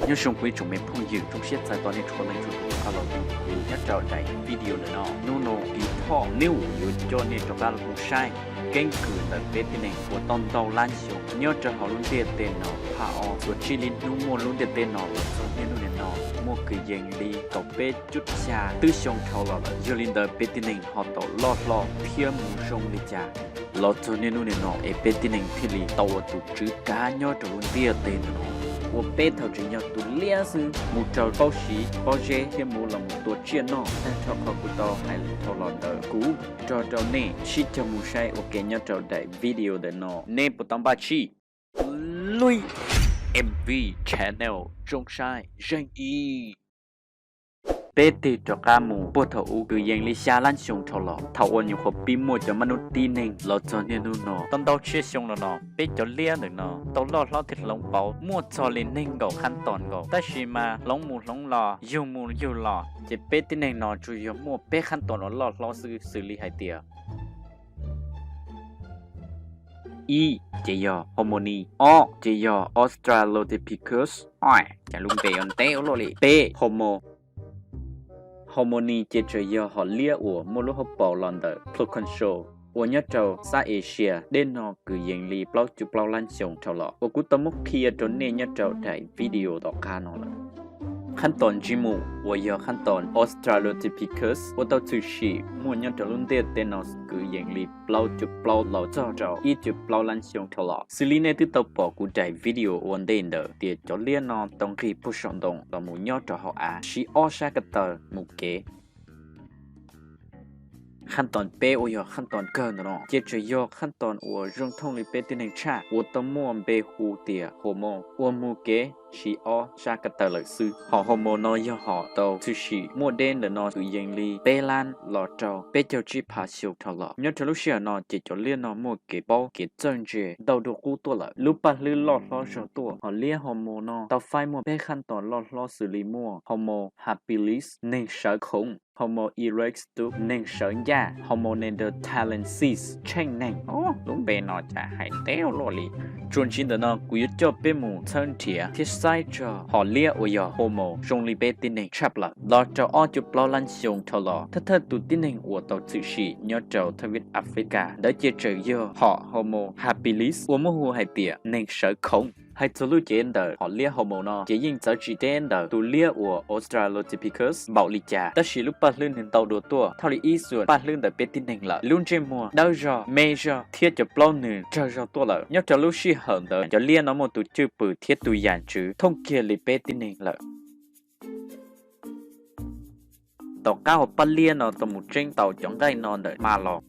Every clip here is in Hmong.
Nyob zoo kuv ib tsoom me phooj ywg, zoo siab txais tos nej txhua leej txhua tus rov qab los koom kuv nyob rau daim video ntawm no. Hnub no Kee Thor News yuav coj nej rov qab los mus saib keeb kwm ntawm peb tib neeg uas tau ntau lab xyoo nyob rau hauv lub ntiaj teb no. Phaj o, txuas txij li hnub muaj lub ntiaj teb no los txog niaj hnub nim no muaj kwv yees li kaum peb cuj xya twb xyoo dhau los lawm. Yog li ntawd peb tib neeg ho tau loj hlob thiab mus zoo li cas los txog niaj hnub nim no es peb tib neeg thiaj li tau ua tus tswv kav nyob rau lub ntiaj teb ntawm no, uas peb thaum tseem yog tus liab xwb mus raug paub siv pob zeb thiab mus los mus tua tsiaj noj. Tag nrho qhov kuv tau hais dhau los ntawd kuv nrog rau nej sib cog mus saib ua ke nyob rau daim video ntawm no. Nej puas tau npaj tshij? Luij M V Channel, zoo saib zeej ib. Peb tig rov qab mus puag thaum ub kwv yees li xya lab xyoo dhau los, thaum uas nyuam qhuav pib muaj cov mab nub tib neeg los txog niaj hnub no tau ntau tsiaj xyoo los no, peb cov liab ntawm no tau loj hlob thiab hloov pauv muaj txog li nees nkaum qhab toom nkaus, tab sis mas hloov mus hloov los, yug mus yug los, ces peb tib neeg no tsuas yog muaj peb qhab toom uas loj hlob xwb, xws li hais tias ib ces yog Hominy, ob ces yog Australopithecus, oi, cas lub npe yuav ntev ua luaj li, peb Homo. Hominy ces tseem yog hom liab uas muaj lub hauv paus los ntawm Proconsul uas nyob rau South Asia deb no kwv yees li plaub cuv plaub lab xyoo dhau los, uas kuv tau muab qhia rau nej nyob rau daim video tom qab no lawm. Qhab toom ntsej muag uas yog qhab toom Australopithecus uas tau tshwm sim muaj nyob rau lub ntiaj teb no kwv yees li plaub cuv plaub los txog rau ib cuv plaub lab xyoo dhau los. Xws li nej twb tau pom kuv daim video ua ntej ntawd tias cov liab no tau nqis puag saum ntoo los mus nyob rau hauv av siv ob sab ko taw mus kev. Qhab toom peb uas yog qhab toom kawg ntawm no ces tseem yog qhab toom uas zoo thooj li peb tib neeg tshaj uas tau muaj npe hu tias Homo uas mus kev siv ob sab ko taw lawm xwb. Hom Homo no yog hom tau tshwm sim muaj deb ntawm no kwv yees li peb lab los rau peb caug tsib phav xyoo dhau los. Nyob rau lub sij hawm no ces cov liab no muaj kev paub kev txawj ntse ntau dua qub tuaj lawm. Lub paj hlwb loj hlob zog tuaj, hom liab Homo no tau faib muaj peb qhab toom loj hlob xws li muaj Homo habilis, neeg sawv khoov, Homo erectus, neeg sawv ncaj, Homo neanderthalensis, tsheej neeg. Lub npe no cas hais ntev ua luaj li. Txuas ntxiv ntawm no kuv yuav coj peb mus tshawb nrhiav thiab saib txog hom liab uas yog Homo zoo li peb tib neeg tshaj plaws los rau ob cuv plaub lab xyoo dhau los. Thawj thawj tus tib neeg uas tau tshwm sim nyob rau thaj vib Africa ntawd ces tseem yog hom Homo habilis uas muaj hu hais tias neeg sawv khoov. Hais txog lub cev ntawm hom liab Homo no ces yeej txawv tsis deb ntawm tus liab uas Australopithecus npaum li cas, tab sis lub paj hlwb nws ntau dua tuaj, thauj li ib xuam paj hlwb ntawm peb tib neeg lawm. Lub ntsej muag dawb zog, me zog thiab cov plaub nws tsawg zog tuaj lawm. Nyob rau lub sij hawm ntawd cov liab no muaj tus cwj pwm thiab tus yam ntsws thooj kiag li peb tib neeg lawm. Tom qab uas pab liab no tau mus tseeb tau cov nqaij no ntawm hma los,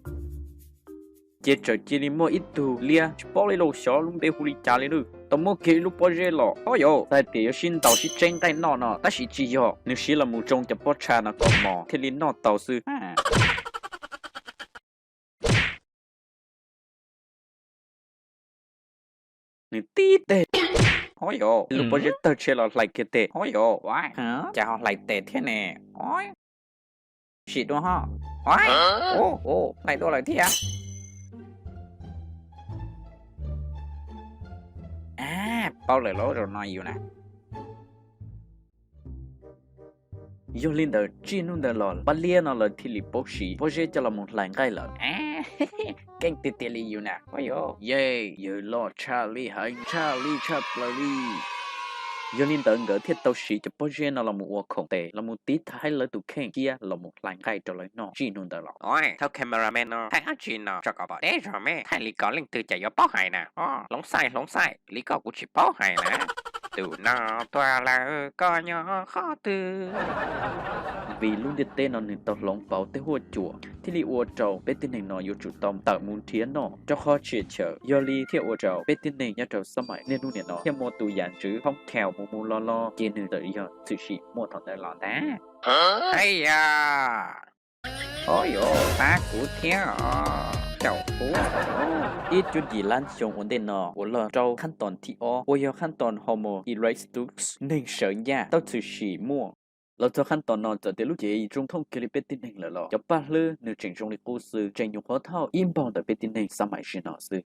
ces txawm cia li muaj ib tug liab tsis paub li los xyov lub npe hu li cas li lawm tau muab kiag ib lub pob zeb los. Ob yov, xav hais tias yuav sib ntaus sib tseeb nqaij noj no tab sis tsis yog, nws siv los mus tsoo cov pob txha no kom mos thiaj li noj tau xwb. Nws tib teg, ob yov, lub pob zeb tawg tshe los hlais kiag tes. Ob yov, cas ho hlais tes thiab ne? Sim dua ho. Hlais dua lawm thiab. Paub lawm lauj, zaum no yus na. Yog li ntawd txij hnub ntawd los pab liab no lawv thiaj li paub siv pob zeb coj los mus hlais nqaij lawm. Keej tiag tiag li yus na. Yej, yawg loj tshaj li heev, tshaj li tshaj plaws li. Yog li ntawd nkawd thiaj tau siv cov pob zeb no los mus ua khoom tes los mus tiv thaiv lawv tus kheej thiab los mus hlais nqaij rau lawv noj txij hnub ntawd los. Thawj cameraman no thaij dab tsi no tso kom pom deb zog me, thaij li ko leej twg cas yuav paub hais na. Hloov xaij hloov xaij li koj kuv tsis paub hais na. Tus no tuaj lawm koj nyob qhov twg? Vim lub ntiaj teb no nws tau hloov pauv tej huaj cua thiaj li ua rau peb tib neeg no yuav tsum tau tawm mus nrhiav noj rau qhov tsis chaw. Yog li thiaj ua rau peb tib neeg nyob rau xab maim niaj hnub nim no thiaj muaj tus yam ntsws thoob khaus mus mus los los ces nws txawm yog tshwm sim muaj thaum ntawd los ntag. Ua yog pab kuv thiab os, caum kuv. Ib cuaj yim lab xyoo ua ntej no uas los rau khab toom thib ob uas yog khab toom Homo erectus, neeg sawv ncaj, tau tshwm sim muaj. Los txog khab toom no txawm tias lub cev zoo thooj kiag li peb tib neeg lawm los cov paj hlwb nws tseem zoo li qub xwb, tseem nyuam qhuav thauj ib npaug ntawm peb tib neeg xab maim zim no xwb.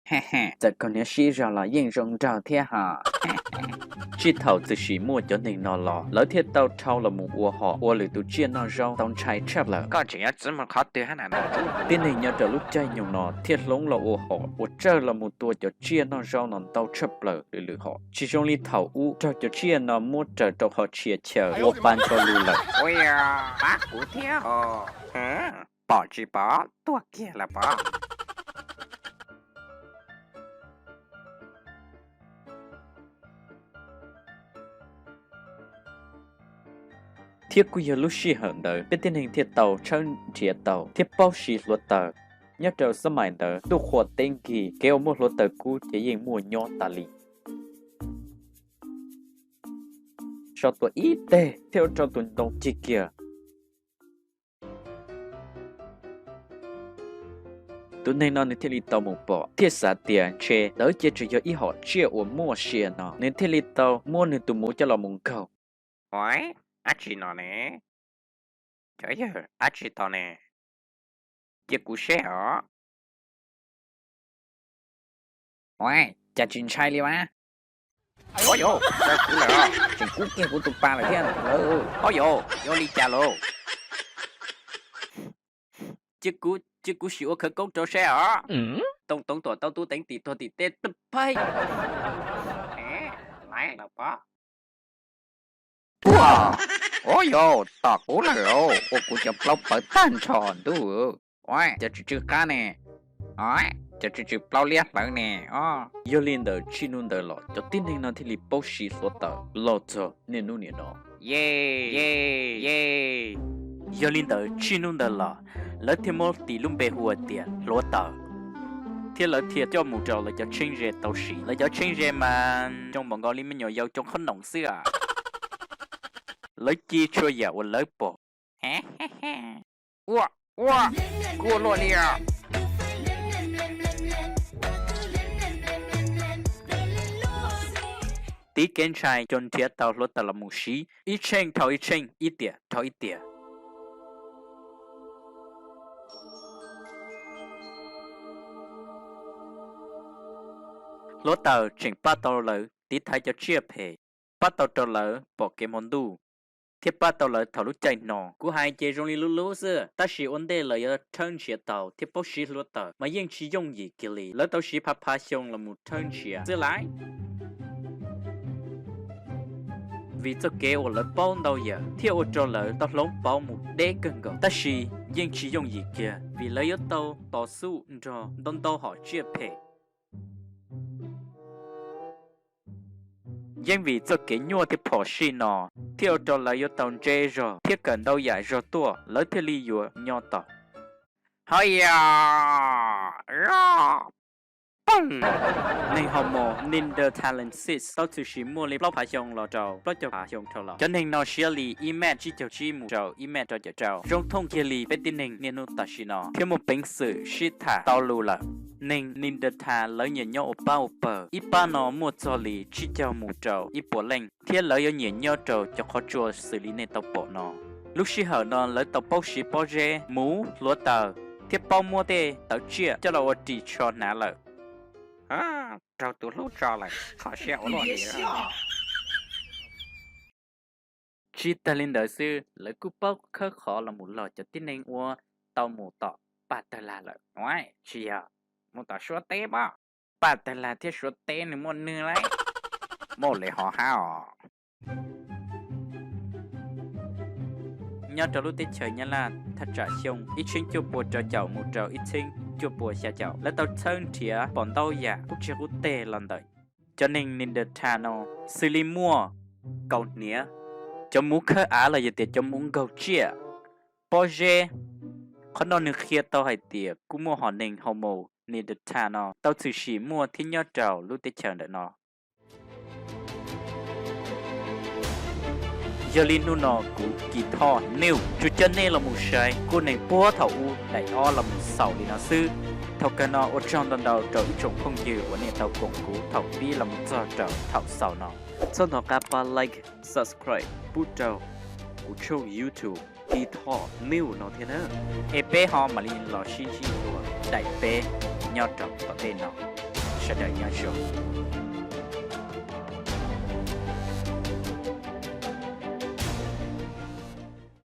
Txawm kaus hniav sib zog los yeej zoo nraug thiab hos. Txij thaum tshwm sim muaj cov neeg no los, lawv thiaj tau dhau los mus ua hom ua lwm tus tsiaj noj zaub tau ntshai tshaj plaws. Koj tseem yuav txwv mus qhov twg hab na? Tib neeg nyob rau lub caij nyoog no thiaj hloov los ua hom ua tsawg los mus tua cov tsiaj noj zaub no ntau tshaj plaws lwm lwm hom. Tsis zoo li thaum ub raug cov tsiaj no muab raws rau qhov txhia chaw ua pa ncho lus lawm. Ua, pab kuv thiab os. Pom tsis pom, tuag kiag lawm pom. Thiab kuj yog lub sij hawm ntawd peb tib neeg thiaj tau tshawb nrhiav tau thiab paub siv hluav taws. Nyob rau xab maim ntawd ntuj qhua teb nkig, kev uas muaj hluav taws kub ces yeej muaj nyob tas li. So tua ib teg thiab ua rau tus ntoo cig kiag. Tus neeg no nws thiaj li tau mus pom thiab xav tias ntshe ntawd ces tseem yog ib hom tsiaj uas muaj sia no, nws thiaj li tau muab nws tus muv coj los mus nkaug. Ua, dab tsi no ne? Cov yawg, dab tsi tau ne? Cia kuv seb os. Ua, cas tsis ntshai li mas. Ua, yog kuv lawm, tseem kub kiag kuv tus pa lawm thiab. Ua, yog li cas lauj? Cia kuv sim ua khawv koob rau seb os. Tooj Toov Tuam Tau Tub Teev Tim Tuag Tim Teb tawj phaib. Ua, yog tom kuv lawm, ua kuv cov plaub pawv tag nrho ntuj. Ua, cov tsw tsw qab ne, cov tsw tsw plaub liab hlawv ne. Yog li ntawd txij hnub ntawd los cov tib neeg no thiaj li paub siv hluav taws los txog niaj hnub niam no. Yog li ntawd txij hnub ntawd los lawv thiaj muab tis lub npe hu ua tias hluav taws, thiab lawv thiaj coj mus rau lawv cov txheeb ze tau siv. Lawv cov txheeb ze mas zoo npaum nkaus li me nyuam yaus cov qhob noom xwb. Lawv ci txhua yam uas lawv pom. Ua, ua, kua luaj li os. Tiv kev ntshai coj nrhiav tau hluav taws los mus siv ib txheej dhau ib txheej, ib tiam dhau ib tiam. Hluav taws tseem pab tau lawv tiv thaiv cov tsiaj phem, pab tau rau lawv pom kev hmo ntuj, thiab pab tau lawv thaum lub caij no. Kuv hais ces zoo li lub lub xwb, tab sis ua ntej lawv yuav tshawb nrhiav tau thiab paub siv hluav taws mas yeej tsis yooj yim kiag li. Lawv tau siv phav phav xyoo los mus tshawb nrhiav xwb lauj. Vim txoj kev uas lawv paub ntau yam thiaj ua rau lawv tau hloov pauv mus deb kawg nkaus, tab sis yeej tsis yooj yim kiag vim lawv yuav tau tos xuj nrog ntau ntau hom tsiaj phem. Yeej vim txoj kev nyuaj thiab phom sij no thiaj ua rau lawv yuav tau ntse zog thiab kawm ntau yam zog tuaj, lawv thiaj li yuav nyob tau. Hos yog, neeg Homo neanderthalensis tau tshwm sim muaj li plaub phav xyoo los rau plaub caug phav xyoo dhau los. Cov neeg no siab li ib mev tsib caug tsib mus rau ib mev rau caum rau, zoo thooj kiag li peb tib neeg niaj hnub tam sim no thiab muaj peev xwm sib tham tau lus lawm. Neeg Neanderthal lawv nyiam nyob ua pab ua pawg, ib pab no muaj txog li tsib caug mus rau ib puas leej, thiab lawv yuav nyiam nyob rau cov qhov tsua xws li nej tau pom no. Lub sij hawm no lawv tau paub siv pob zeb, muv, hluav taws, thiab paub muab tej tawv tsiaj coj los ua ris tsho hnav lawm. Raug tus hlub tso lawm, kho siab ua luaj li. Tsis tas li ntawd xwb, lawv kuj paub khawb qhov los mus log cov tib neeg uas tau mus tom paj tag lag lawm. Tsis yog, mus tom suab teb pab. Paj tag lag thiab suab teb nws muaj nws lauj. Muaj li ho hab os. Nyob rau lub teb chaws Nyab Laj thaj tsam xyoo ib txhiab cuaj puas rau caum mus rau ib txhiab cuaj puas xya caum, lawv tau tshawb nrhiav pom ntau yam qub txhia qub teg los ntawm cov neeg Neanderthal no, xws li muaj kaus hniav, cov muv khawb av los yog tias cov muv nkaug tsiaj, pob zeb. Qhov no nws qhia tau hais tias kuj muaj hom neeg Homo Neanderthal no tau tshwm sim muaj thiab nyob rau lub teb chaws ntawm no. Yog li hnub no kuv Kis Thoj News tsuas coj nej los mus saib kua neeg puag thaum ub daim ob los mus xaus li no xwb. Thaum kawg no ua tsaug ntau ntau rau ib tsoom phooj ywg uas nej tau koom kuv thaum pib los mus txog rau thaum xaus no. Txhob ntov qab pab like, subscribe pub rau kuv tshooj YouTube Kis Thoj News no thiab na. Es peb ho mam li los sib ntsib dua daim peb nyob rau tom ntej no. Sawv daws nyob zoo.